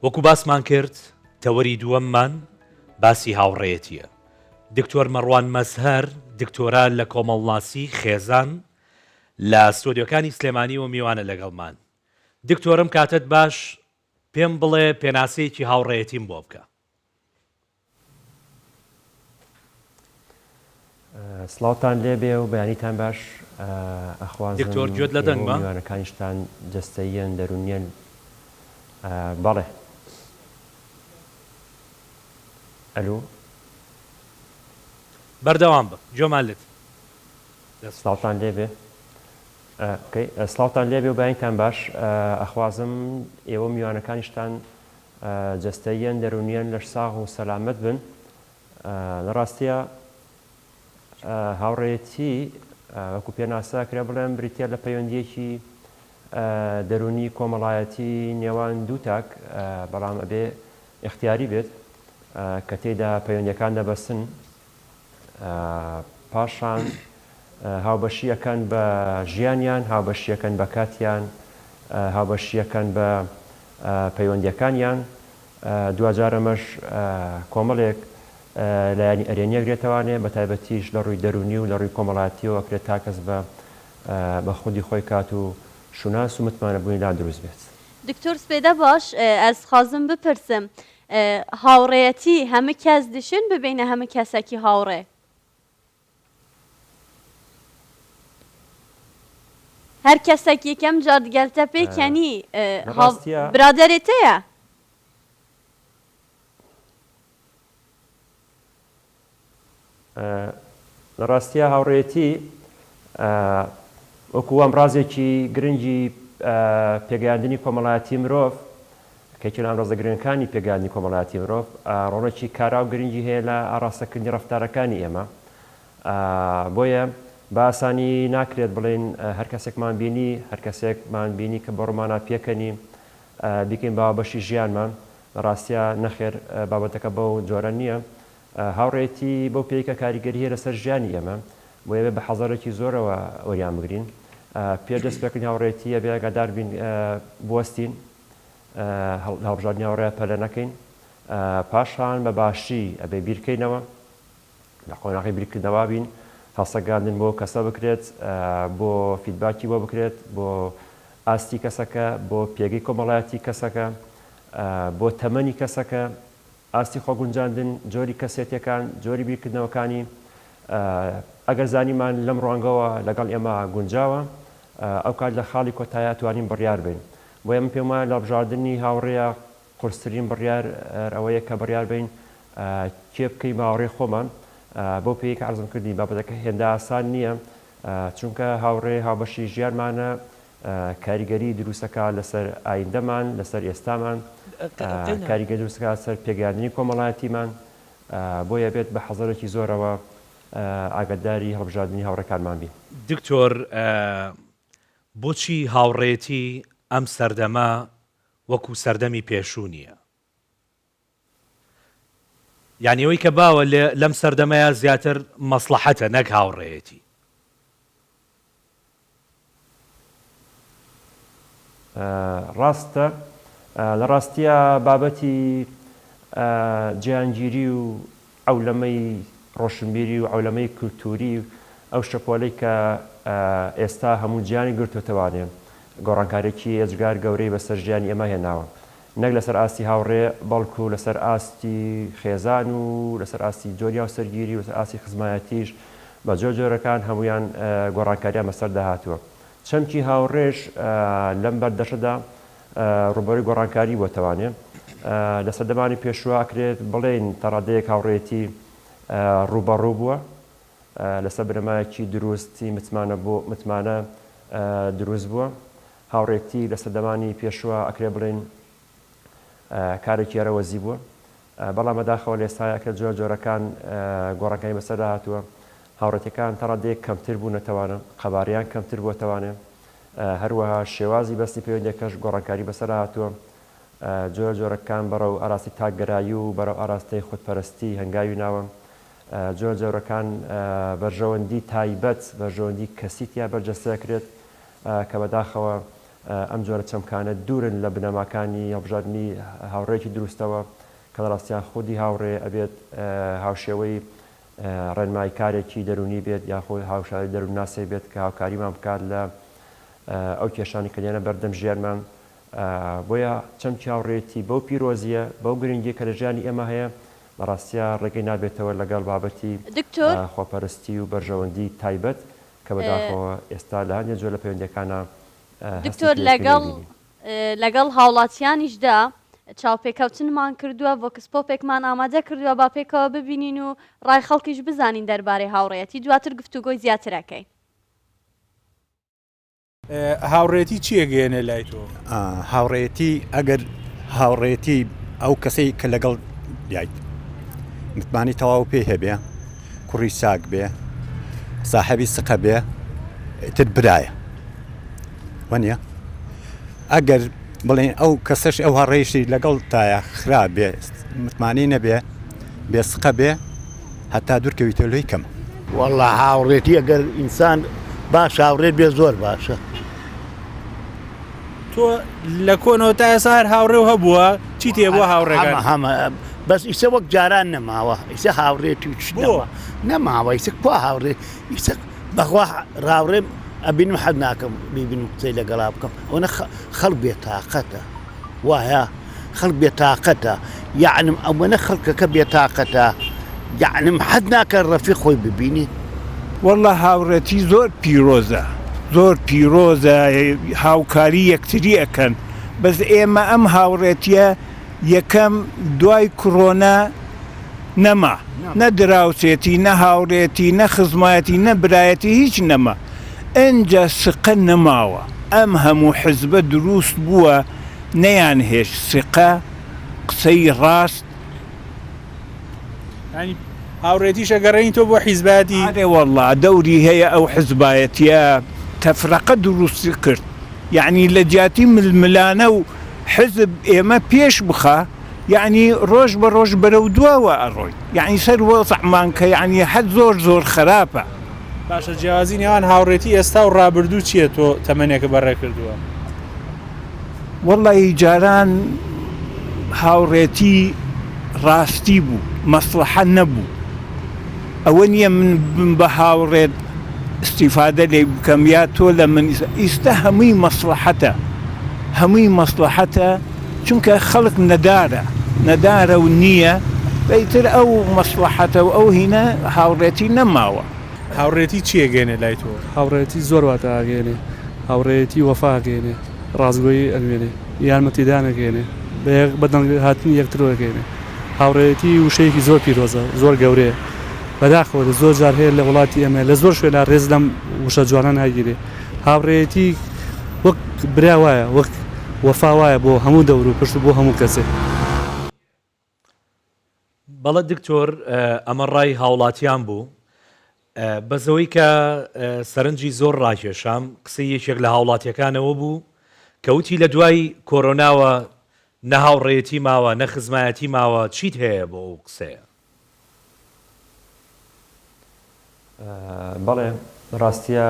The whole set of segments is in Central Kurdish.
وەکو باسمان کرد تەوەری دووەممان باسی هاوڕێیەتییە. دکتۆر مەڕوان مەزهەر دکتۆرا لە کۆمەڵناسی خێزان لە ستۆدیۆکانی سلێمانیەوە میوانە لەگەڵمان. دکتۆرم کاتت باش پێم بڵێ پێناسەیەکی هاوڕێیەتیم بۆ بکە. سڵاوتان لێبێ و بەیانیتان باش ئەخوازم دکتۆر گوێت لە ئێوە و دەنگمە؟ میوانەکانیشتان جەستەییەن دەروونیەن بەڵێ ئەلو. بەردەوام بە گوێمان لێت دەست خۆش. سڵاوتان لێبێ ئۆکەی سڵاوتان لێبێ و بەیانیتان باش ئەخوازم ئێوە و میوانەکانیشتان جەستەییەن دەروونیەن لەش ساغ و سەلامەت بن لە ڕاستیا هاوڕێیەتی وەکو پێناسە ئەکرێ بڵێم بریتیە لە پەیوەندیەکی دەروونی کۆمەڵایەتی نێوان دوو تاک بەڵام ئەبێ ئیختیاری بێت کە تێیدا پەیوەندیەکان دەبەستن پاشان هاوبەشی ئەکەن بە ژیانیان، هاوبەشی ئەکەن بە کاتیان، هاوبەشی ئەکەن بە پەیوەندیەکانیان، دواجار ئەمەش کۆمەڵێک لایەنی ئەرێنی ئەگرێتەوانێ، بەتایبەتیش لە ڕووی دەروونی و لە ڕووی کۆمەڵایەتیەوە ئەکرێت تاکەس بە بە خودی خۆی کات و شوناس و متمانەبوونی لا دروست بێت. دکتۆر سپێدە باش ئەز خازم بپرسم هاوڕێیەتی هەمە کەس دشن ببینە هەمە کەسەکی هاوڕێ؟ هەر کەسەک یەکەم جار دگەلتە پێ کەنی لە ڕاستیا. برادەرێ تەیە؟ لە ڕاستیا هاوڕێیەتی وەکو ئامڕازێکی گرنگی پێگەیاندنی کۆمەڵایەتی مرۆڤ، کە یەکێک لە ئامرازە گرنگەکانی پێگەیاندنی کۆمەڵایەتی مرۆڤ، ڕۆڵێکی کارا و گرنگی هەیە لە ئاڕاستەکردنی ڕەفتارەکانی ئێمە. بۆیە بە ئاسانی ناکرێت بڵێین هەر کەسێکمان بینی، هەر کەسێکمان بینی کە بە ڕوومانا پێکەنی، بیکەین بە هاوبەشی ژیانمان. لە ڕاستیا نەخێر بابەتەکە بەو جۆرە نییە. هاوڕێیەتی بەو پێیەی کە کاریگەری هەیە لەسەر ژیانی ئێمە، بۆیە ئەبێ بە حەزەرێکی زۆرەوە وەریان بگرین. پێش دەستپێکردنی هاوڕێیەتی ئەبێ ئاگادار بین بوەستین، لە هەڵبژاردنی هاوڕێ پەلە نەکەین. پاشان بە باشی ئەبێ بیرکەینەوە، لە قۆناغی بیرکردنەوە بین، هەڵسەنگاندن بۆ کەسە بکرێت، بۆ feedback ی بۆ بکرێت، بۆ ئاستی کەسەکە، بۆ پێگەی کۆمەڵایەتی کەسەکە، بۆ تەمەنی کەسەکە، ئاستی خۆگونجاندن، جۆری کەسێتیەکان، جۆری بیرکردنەوەکانی، ئەگەر زانیمان لەم ڕوانگەوە لەگەڵ ئێمە گونجاوە، ئەوکات لە خاڵی کۆتاییا توانین بڕیار بەین. بۆیە من پێم وایە لە هەڵبژاردنی هاوڕێیا قورسترین بڕیار ئەوەیە کە بڕیار بەین کێ بکەین بە هاوڕێی خۆمان، بەو پێیەی کە عەرزم کردی بابەتەکە هێندە ئاسان نییە، چونکە هاوڕێ هاوبەشی ژیانمانە، کاریگەری دروستەکا لەسەر ئایندەمان، لەسەر ئێستامان، کاریگەری دروستەکا لەسەر پێگەیاندنی کۆمەڵایەتیمان، بۆیە بێت بە حەزەرێکی زۆرەوە ئاگاداری هەڵبژاردنی هاوڕێکانمان بین. دکتۆر بۆچی هاوڕێیەتی ئەم سەردەمە وەکو سەردەمی پێشوو نییە؟ یانی ئەوەی کە باوە لەم سەردەمەیا زیاتر مەسڵەحەتە نەک هاوڕێیەتی. ڕاستە لە ڕاستیا بابەتی جیهانگیری و عەولەمەی ڕۆشنبیری و عەولەمەی کولتووری ئەو شەپۆلەی کە ئێستا هەموو جیهانی گرتۆتەوانێ گۆڕانکاریەکی ئێجگار گەورەی بەسەر ژیانی ئێمە هێناوە نەک لەسەر ئاستی هاوڕێ بەڵکو لەسەر ئاستی خێزان و لەسەر ئاستی جۆری هاوسەرگیری و لەسەر ئاستی خزمایەتیش بە جۆر جۆرەکان هەموویان گۆڕانکاریان بەسەردا هاتووە. چەمکی هاوڕێش لەم بەردەشەدا ڕووبەرووی گۆڕانکاری بۆتەوانێ. لە سەردەمانی پێشووە ئەکرێت بڵێین تا ڕادەیەک هاوڕێیەتی ڕووبەڕوو بووە، لەسەر بنەمایەکی دروستی متمانە بۆ متمانە دروست بووە. هاوڕێتی لە سەردەمانی پێشووە ئەکرێ بڵێین کارێکی هەرەوەزی بووە، بەڵام بەداخەوە لە ئێستایا ئەکرێت جۆرە جۆرەکان گۆڕانکاری بەسەردا هاتووە، هاوڕێتیەکان تا ڕادەیەک کەمتر بوونەتەوانە، قەبارەیان کەمتر بووەتەوانێ، هەروەها شێوازی بەستی پەیوەندیەکەش گۆڕانکاری بەسەرا هاتووە، جۆرە جۆرەکان بەڕەو ئاراستەی تاکگەرایی و بەرەو ئاراستەی خودپەرستی هەنگاوی ناوە، جۆرە جۆرەکان بەرژەوەندی تایبەت، بەرژەوەندی کەسی تیا بەرجەستە ئەکرێت کە بەداخەوە. ئەم جۆرە چەمکانە دوورن لە بنەماکانی هەڵبژاردنی هاوڕێیەکی دروستەوە کە لە ڕاستیا خودی هاوڕێ ئەبێت هاوشێوەی ڕێنماییکارێکی دەروونی بێت یاخود هاوشاری دەروونناسێک بێت کە هاوکاریمان بکات لە ئەو کێشانەی کە دێنە بەردەم ژیانمان. بۆیە چەمکی هاوڕێیەتی بەو پیرۆزییە، بەو گرنگییە کە لە ژیانی ئێمە هەیە، لە ڕاستیا ڕێگەی نابێتەوە لەگەڵ بابەتی دکتۆر. خۆپەرستی و بەرژەوەندی تایبەت کە بەداخەوە ئێستا لە هەندێک جۆر لە پەیوەندییەکانا هەستی دکتۆر پێ لەگەڵ نابینین. لەگەڵ هاوڵاتیانیشدا چاوپێکەوتنمان کردووە، vox pop ێکمان ئامادە کردووە، با پێکەوە ببینین و ڕای خەڵکیش بزانین دەربارەی هاوڕێیەتی، دواتر گفتوگۆی زیاتر ئەکەین. هاوڕێتی چی ئەگەیەنێ لای تۆ؟ هاوڕێیەتی ئەگەر هاوڕێتی ئەو کەسەی کە لەگەڵ یایت متمانەی تەواو پێی هەبێ کوڕی چاک بێ ساحەبی سقە بێ ئیتر برایە وەنیە ئەگەر بڵێن ئەو کەسەش ئەو هەڕێشی لەگەڵ تایە خراپ بێ متمانەی نەبێ بێسقە بێ هەتا دوورکەویتە لۆی کەمە. وەڵا هاوڕێتی ئەگەر ئینسان باش هاوڕێت بێ زۆر باشە. تۆ لە کۆنەوە تا ئێستا هەر هاوڕێ و هەبووە چی تێ بۆ هاوڕێگان؟ هەمە هەمە بەس ئیسە وەک جاران نەماوە ئیسە هاوڕێتی و چ بۆ؟ نەما نەماوە ئیسە کوا هاوڕێ ئیسە بەخوا ڕاوڕێم ئەبینم حەز ناکەم بیبینم قسەی لەگەڵا بکەم ئەوەنە خەڵک بێتاقەتە وایە خەڵک بێتاقەتە یەعنم ئەوەنە خەڵکەکە بێتاقەتە یەعنم حەز ناکە ڕەفیق خۆی ببینێ. وەڵا هاوڕێتی زۆر پیرۆزە زۆر پیرۆزە هاوکاری یەکتری ئەکەن بەس ئێمە ئەم هاوڕێتیە یەکەم دوای کڕۆنا نەما نە دراوسێتی نە هاوڕێتی نە خزمایەتی نە برایەتی هیچ نەما ئنجا سقە نەماوە ئەم هەموو حزبە دروست بووە نەیانهێشت سقە قسەی ڕاست. یانی هاوڕێتیش ئەگەڕێنیتەوە بۆ حیزبایەتی؟ ئەرێ وەڵا دەوری هەیە ئەو حزبایەتیە تەفرەقە دروستی کرد یانی لە جیاتی ململانە و حزب ئێمە پێش بخا یانی ڕۆژ بە ڕۆژ بەرەو دواوە ئەڕۆین یانی سەر وەزعمان کە یانی حەد زۆر زۆر خەراپە. باشە جیاوازی نێوان هاوڕێتی ئێستا و ڕابردوو چیە تۆ تەمەنێکە بەڕێ کردووە؟ وەڵی جاران هاوڕێتی ڕاستی بوو مەسڵەحە نەبوو ئەوە نییە من بم بە هاوڕێت ئیستیفادە لێی بکەم یا تۆ لە من ئیستە هەمووی مەسڵەحەتە هەمووی مەسڵەحەتە چونکە خەڵک نەدارە نەدارە و نییە ئیتر ئەو مەسڵەحەتە و ئەو هینە هاوڕێتی نەماوە. هاوڕێتی چی ئەگەیەنێ لای تۆ؟ هاوڕێیەتی زۆر واتا ئەگەیەنێ، هاوڕێیەتی وەفا ئەگەیەنێ، ڕاستگۆیی ئەنوێنێ، یارمەتیدان ئەگەیەنێ، بە یەک بە دەنگ هاتنی یەکترەوە ئەگەیەنێ. هاوڕێیەتی وشەیەکی زۆر پیرۆزە، زۆر گەورەیە. بەداخەوە لە زۆر جار هەیە لە وڵاتی ئێمە لە زۆر شوێنا ڕێز لەم وشە جوانە ناگیرێ. هاوڕێیەتی وەک برا وایە، وەک وەفا وایە بۆ هەموو دەور و پشت و بۆ هەموو کەسێک. بەڵێ دکتۆر ئەمە ڕای هاوڵاتیان بوو بەس ئەوەی کە سەرنجی زۆر ڕاکێشام قسەی یەکێک لە هاوڵاتیەکانەوە بوو کە وتی لە دوای کۆرۆناوە نە هاوڕێیەتی ماوە نە خزمایەتی ماوە چیت هەیە بۆ ئەو قسەیە؟ بەڵێ ڕاستیە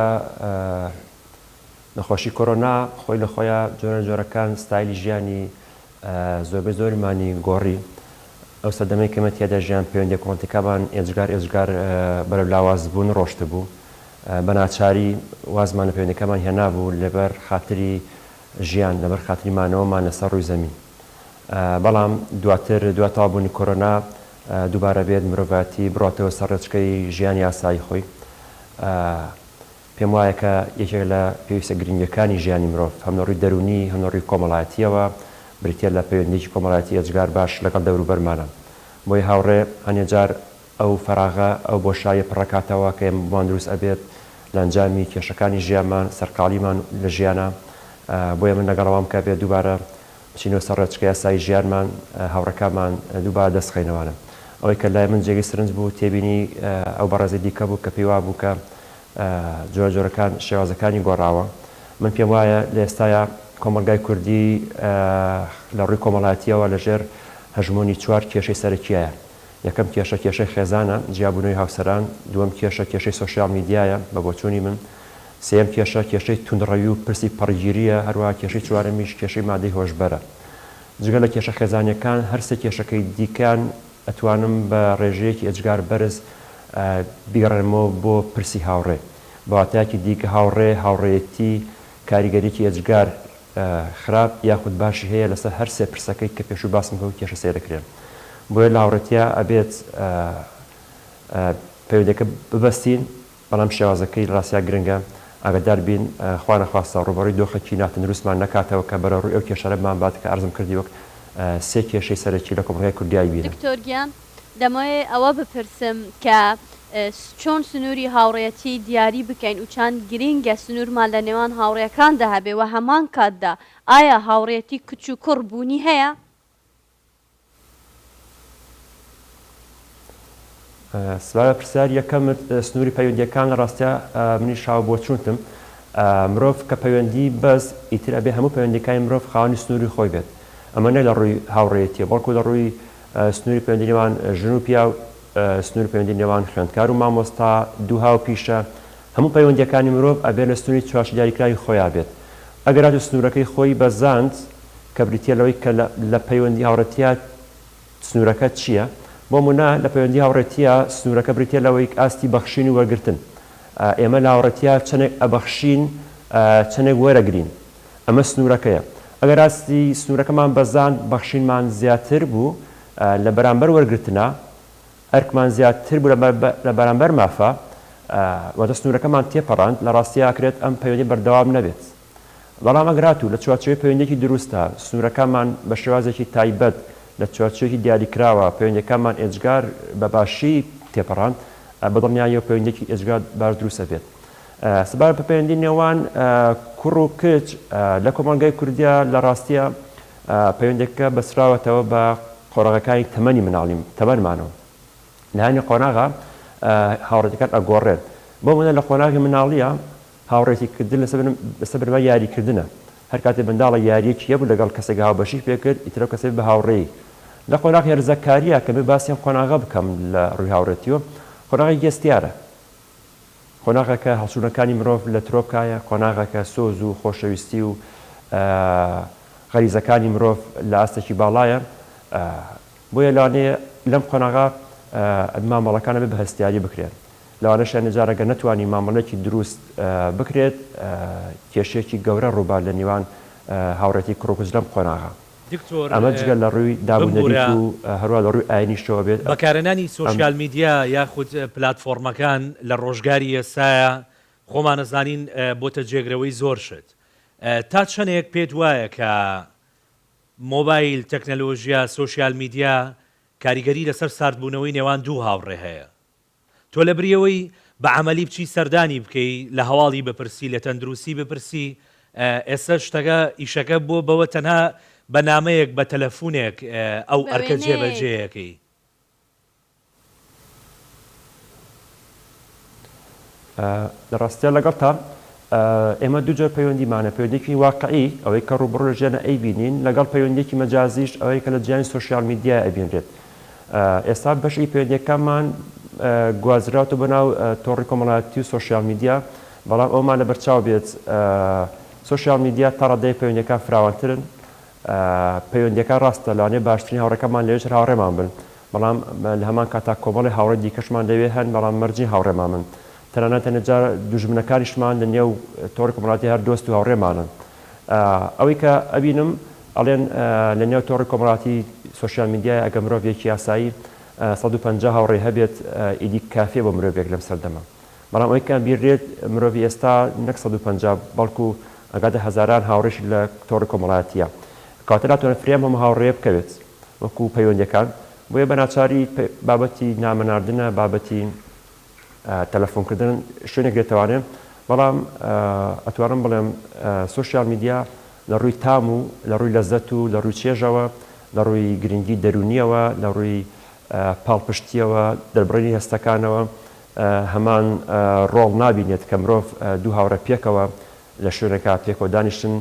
نەخۆشی کۆرۆنا خۆی لە خۆیا جۆرە جۆرەکان ستایلی ژیانی زۆربەی زۆریمانی گۆڕی ئەو سەردەمەی کە ئێمە تیادا ژیان پەیوەندیە کۆمەڵاتیەکانمان ئێجگار ئێجگار بەرەو لاواز بوون ڕۆشتبوو بە ناچاری وازمان لە پەیوەندیەکانمان هێنابوو لەبەر خاتری ژیان لەبەر خاتری مانەوەمان لەسەر ڕووی زەمین بەڵام دواتر دوای تەواو بوونی کۆرۆنا دووبارە بێت مرۆڤایەتی بڕاتەوە سەر ڕێچکەی ژیانی ئاسایی خۆی. پێم وایە کە یەکێک لە پێویستە گرنگەکانی ژیانی مرۆڤ هەم لە ڕووی دەروونی هەم لە ڕووی کۆمەڵایەتییەوە بریتییە لە پەیوەندییەکی کۆمەڵایەتی ئێجگار باش لەگەڵ دەوروبەرمانە. بۆیە هاوڕێ هەنێ جار ئەو فەراغە، ئەو بۆشاییە پڕەکاتەوە کە ئێمە بۆمان دروست ئەبێت لە ئەنجامی کێشەکانی ژیانمان، سەرقاڵیمان لە ژیانا. بۆیە من لەگەڵ ئەوەم کە ئەبێت دووبارە بچینەوە سەر ڕێچکەی ئاسایی ژیانمان، هاوڕێکانمان دووبارە دەست خەینەوانە. ئەوەی کە لای من جێگەی سرنج بوو، تێبینی ئەو بەڕێزەی دیکە بوو کە پێی وابوو کە جۆرە جۆرەکان شێوازەکانی گۆڕاوە. من پێم وایە لە ئێستایا کۆمەڵگای کوردی لە ڕووی کۆمەڵایەتییەوە لە ژێر هەژموونی چوار کێشەی سەرەکییایە. یەکەم کێشە کێشەی خێزانە، جیابوونەوەی هاوسەران، دووەم کێشە کێشەی سۆشیال میدیایە بە بۆچوونی من. سێیەم کێشە، کێشەی توندڕەوی و پرسی پەڕگیرییە، هەروەها کێشەی چوارەمیش کێشەی مادەی هۆشبەرە. جگە لە کێشە خێزانییەکان، هەر سێ کێشەکەی دیکەیان ئەتوانم بە ڕێژەیەکی ئێجگار بەرز بیگەڕێنمەوە بۆ پرسی هاوڕێ. بە واتایەکی دیکە هاوڕێ، هاوڕێیەتی کاریگەریی ئێجگار خراپ یاخود باشی هەیە لەسەر هەر سێ پرسەکەی کە پێشوو باسم کرد و کێشە سەیرەکرێن. بۆیە لە هاوڕێتیا ئەبێت پەیوەندیەکە ببەستین بەڵام شێوازەکەی لە ڕاستیا گرنگە ئاگادار بین خوا نەخواستە ڕووبەڕووی دۆخێکی ناتەندروستمان نەکاتەوە کە بەرەو ڕووی ئەو کێشانە بمانبات کە عەرزم کردی وەک سێ کێشەی سەرەکی لە کۆمەڵگای کوردیا ئەیبینم. دکتۆر گیان دەمەوێ ئەوە بپرسم کە چۆن سنووری هاوڕێیەتی دیاری بکەین و چەند گرینگە سنوورمان لە نێوان هاوڕێکاندا هەبێ وە هەمان کاتدا ئایا هاوڕێیەتی کچ و کوڕ بوونی هەیە؟ سبارەت پرسیاری یەکەمت سنووری پەیوەندیەکان لە ڕاستیا منیش هاو بۆچوونتم مرۆڤ کە پەیوەندی بەس ئیتر ئەبێ هەموو پەیوەندیەکانی مرۆڤ خاوەنی سنووری خۆی بێت ئەمە نەک لە ڕووی هاوڕێیەتیە بەڵکو لە ڕووی سنووری پەیوەندی نێوان ژن و پیاو سنووری پەیوەندی نێوان خوێندکار و مامۆستا دوو هاوپیشە هەموو پەیوەندیەکانی مرۆڤ ئەبێ لە سنووری چوارچێوەی دیاریکراوی خۆیا بێت ئەگەر هاتوو سنوورەکەی خۆی بەزاند کە بریتیە لەوەی کە لە پەیوەندی هاوڕێتیا سنوورەکە چییە؟ بۆ نموونە لە پەیوەندی هاوڕێتیا سنوورەکە بریتیە لەوەی ئاستی بەخشین و وەرگرتن. ئێمە لە هاوڕێتیا چەندێک ئەبەخشین چەندێک وەرەگرین. ئەمە سنوورەکەیە. ئەگەر ئاستی سنوورەکەمان بەزاند بەخشینمان زیاتر بوو لە بەرامبەر وەرگرتنا، ئەرکمان زیاتر بوو لە بەرامبەر مافا، واتە سنوورەکەمان تێپەڕاند، لە ڕاستیا ئەکرێت ئەم پەیوەندیە بەردەوام نەبێت. بەڵام ئەگەر هاتوو لە چوارچێوەی پەیوەندییەکی دروستدا، سنوورەکانمان بە شێوازێکی تایبەت لە چوارچێوەیەکی دیاریکراوە پەیوەندییەکانمان ئێجگار بە باشی تێپەڕاند، بە دڵنیاییەوە پەیوەندییەکی ئێجگار باش دروست ئەبێت. سەبارەت بە پەیوەندی نێوان کوڕ و کچ لە کۆمەڵگای کوردیا لە ڕاستیا پەیوەندییەکە بەستراوەتەوە بە قۆناغەکانی تەمەنی مناڵی تەمەنمانەوە. لە هەنێ قۆناغا هاوڕێتیەکان ئەگۆڕێن. بۆ نموونە لە قۆناغی مناڵییا هاوڕێتی کردن لەسەر بنەمای یاری کردنە، هەر کاتێ منداڵێک یارییەکی هەبوو لەگەڵ کەسێک هاوبەشی پێ کرد ئیتر ئەو کەسە بێ بە هاوڕێی. لە قۆناغی هەرزەکارییا کە بێ باسی ئەم قۆناغە بکەم لە ڕووی هاوڕێتییەوە، قۆناغێکی هەستیارە. قۆناغێکە هەڵچوونەکانی مرۆڤ لە ترۆپکایە، قۆناغێکە سۆز و خۆشەویستی و غەریزەکانی مرۆڤ لە ئاستێکی باڵایە. بۆیە لەوانەیە لەم قۆناغە مامەڵەکان ئەبێ بە هەستیاری بکرێن. لەوانەشە هەندێک جار ئەگەر نەتوانی مامەڵەیەکی دروست بکرێت کێشەیەکی گەورە ڕووبات لە نێوان هاوڕێتی کوڕ و کچ لەم قۆناغە. دکتۆر ئەمە جگە لە ڕووی داب و بمبورە نەریت و هەروا لە ڕووی ئاینیشەوە بێت ئەم. بەکارهێنانی سۆشیال میدیا یاخود پلاتفۆڕمەکان لە ڕۆژگاری ئێستایا خۆمان ئەزانین بۆتە جێگرەوەی زۆر شت تا چەنێک پێت وایە کە مۆبایل، تەکنەلۆژیا، سۆشیال میدیا کاریگەری لەسەر ساردبوونەوەی نێوان دوو هاوڕێ هەیە؟ تۆ لەبری ئەوەی بە عەمەلی بچی سەردانی بکەی، لە هەواڵی بپرسی، لە تەندروستی بپرسی، ئێستا شتەکە، ئیشەکە بووە بەوە تەنها بە نامەیەک، بە تەلەفونێک ئەو بە ئەرکە وێنەیەک. جێبەجێیەکەی. لە ڕاستیا لەگەڵتام، ئێمە دوو جۆر پەیوەندیمان هەیە، پەیوەندییەکی واقعی، ئەوەی کە ڕووبەڕوو لە ژیانا ئەیبینین، لەگەڵ پەیوەندییەکی مەجازیش، ئەوەی کە لە جیهانی سۆشیال میدیایا ئەبینرێت. ئێستا بەشێکی پەیوەندییەکانمان گوازراوەتەوە بۆ ناو تۆڕی کۆمەڵایەتی و سۆشیال میدیا، بەڵام ئەوەمان لەبەرچاو بێت سۆشیال میدیا تا ڕادەیەک پەیوەندییەکان فراوانترن، پەیوەندییەکان ڕاستە لەوانەیە باشترین هاوڕێکانمان لەوێش هەر هاوڕێمان بن، بەڵام لە هەمان کاتا کۆمەڵێ هاوڕێی دیکەشمان لەوێ هەن بەڵام مەرج نییە هاوڕێمان بن، تەنانەت هەنێ جار دوژمنەکانیشمان لە نێو تۆڕی کۆمەڵایەتی هەر دۆست و هاوڕێمانن. ئەوەی کە ئەبینم ئەڵێن لە نێو تۆڕی کۆمەڵاتی سۆشیال میدیایە ئەگەر مرۆڤێکی یاسایی 150 هاوڕێی هەبێت ئیدی کافیە بۆ مرۆڤێک لەم سەردەمە. بەڵام ئەوەی کە ئەبینرێت مرۆڤی ئێستا نەک 150 بەڵکو ئەگاتە هەزاران هاوڕێشی لە تۆڕی کۆمەڵایەتیە. کەواتە ناتوانێت فریام هەموو هاوڕێیە بکەوێت وەکو پەیوەندیەکان. بۆیە بە ناچاری بابەتی نامە ناردنە، بابەتی تەلەفۆنکردن شوێنێک دێتەوانێ، بەڵام ئەتوانم بڵێم سۆشیال میدیا لە ڕووی تام و لە ڕووی لەزەت و لە ڕووی چێژەوە، لە ڕووی گرنگی دەروونییەوە، لە ڕووی پاڵپشتییەوە، دەربڕینی هەستەکانەوە هەمان ڕۆڵ نابینێت کە مرۆڤ دوو هاوڕێ پێکەوە لە شوێنێکا پێکەوە دانیشن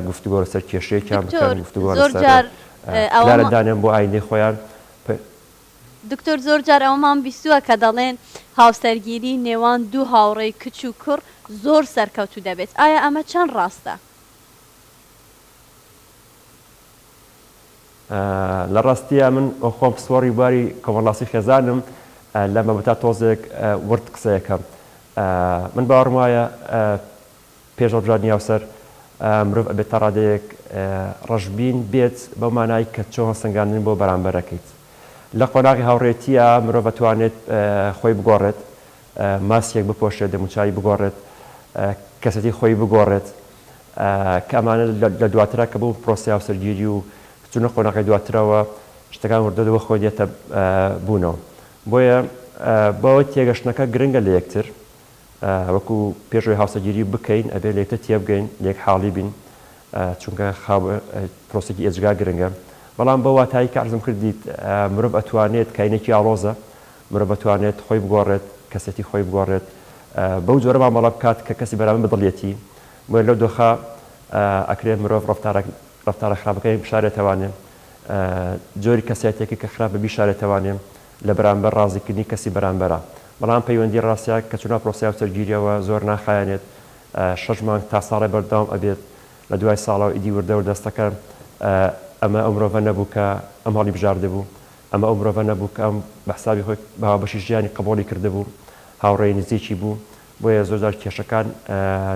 گفتوگۆ لەسەر کێشەیەکیان بکەن، دکتۆر گفتوگۆ زۆر لەسەر جار پلانە ئەوەم دانێن بۆ ئایندەی خۆیان. دکتۆر زۆر جار ئەوەمان بیستووە کە دەڵێن. هاوسەرگیری نێوان دوو هاوڕێی کچ و کوڕ زۆر سەرکەوتوو دەبێت، ئایا ئەمە چەند ڕاستە؟ لە ڕاستیا من خۆم پسپۆڕی بواری کۆمەڵناسی خێزانم لەم بابەتە تۆزێک ورد قسەیەکەم من باوەڕم وایە پێش هەڵبژاردنی هاوسەر مرۆڤ ئەبێت تا ڕادەیەک ڕەشبین بێت بەو مانای کە چۆن هەڵسەنگاندن بۆ بەرامبەر ئەکەیت. لە قۆناغی هاوڕێتییا مرۆڤ ئەتوانێت خۆی بگۆڕێت، ماسکێک بپۆشێت، دەموچاوی بگۆڕێت، کەسێتی خۆی بگۆڕێت کە ئەمانە لە دواترا کە بوو پرۆسەی هاوسەرگیری و چوونە قۆناغی دواترەوە شتەکان وردە وردە خۆی دێتە بوونەوە. بۆیە بۆ ئەوەی تێگەشتنەکە گرنگە لە یەکتر وەکو پێش ئەوەی هاوسەرگیری بکەین ئەبێ لە یەکتر تێبگەین، لە یەک حاڵی بین، چونکە پرۆسەیەکی ئێجگار گرنگە. بەڵام بەو واتایەی کە عەرزم کردیت مرۆڤ ئەتوانێت کاینێکی ئاڵۆزە، مرۆڤ ئەتوانێت خۆی بگۆڕێت، کەسێتی خۆی بگۆڕێت، بەو جۆرە مامەڵە بکات کە کەسی بەرامبەر بەدڵیەتی. بۆیە لەو دۆخە ئەکرێت مرۆڤ ڕەفتارە ڕەفتارە خراپەکانی بشارێتەوانێ، جۆری کەسایەتیەکەی کە خراپە بیشارێتەوانێ، لە بەرامبەر ڕازیکردنی کەسی بەرامبەرە. بەڵام پەیوەندی ڕاستە کە چوونە پرۆسەی هاوسەرگیریەوە زۆر ناخایەنێت، شەش مانگ تا ساڵێ بەردەوام ئەبێت، لە دوای ساڵەوە ئیدی وردە وردە هەست دەکەن ئەمە ئەو مرۆڤە نەبوو کە ئەم هەڵیبژاردبوو، ئەمە ئەو مرۆڤە نەبوو کە ئەم بە حسابی خۆی بە هاوبەشی ژیانی قبوڵی کردبوو، هاوڕێی نزیکی بوو، بۆیە زۆرجار کێشەکان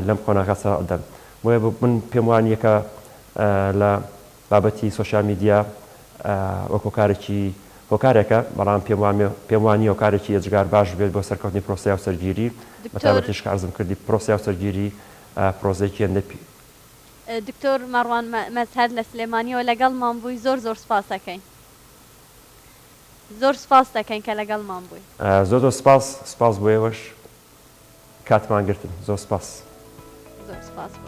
لەم قۆناغە سەرهەڵدەن. بۆیە من پێم وانییە کە لە بابەتی سۆشیال میدیا وەک هۆکارێکی هۆکارێکە، بەڵام پێم وامێ پێم وا نییە هۆکارێکی ئێجگار باش بێت بۆ سەرکەوتنی پرۆسەی هاوسەرگیری، بە دکتۆر. تایبەتیش کە عەرزم کردی پرۆسەی هاوسەرگیری پرۆسەیەکی هێندە پی. دکتۆر مەڕوان مەزهەر لە سلێمانیەوە لەگەڵمان بووی زۆر زۆر سپاس ئەکەین. زۆر سپاست ئەکەین کە لەگەڵمان بووی. زۆر زۆر سپاس، سپاس بۆ ئێوەش کاتمان گرتن، زۆر سپاس. زۆر سپاس بۆ.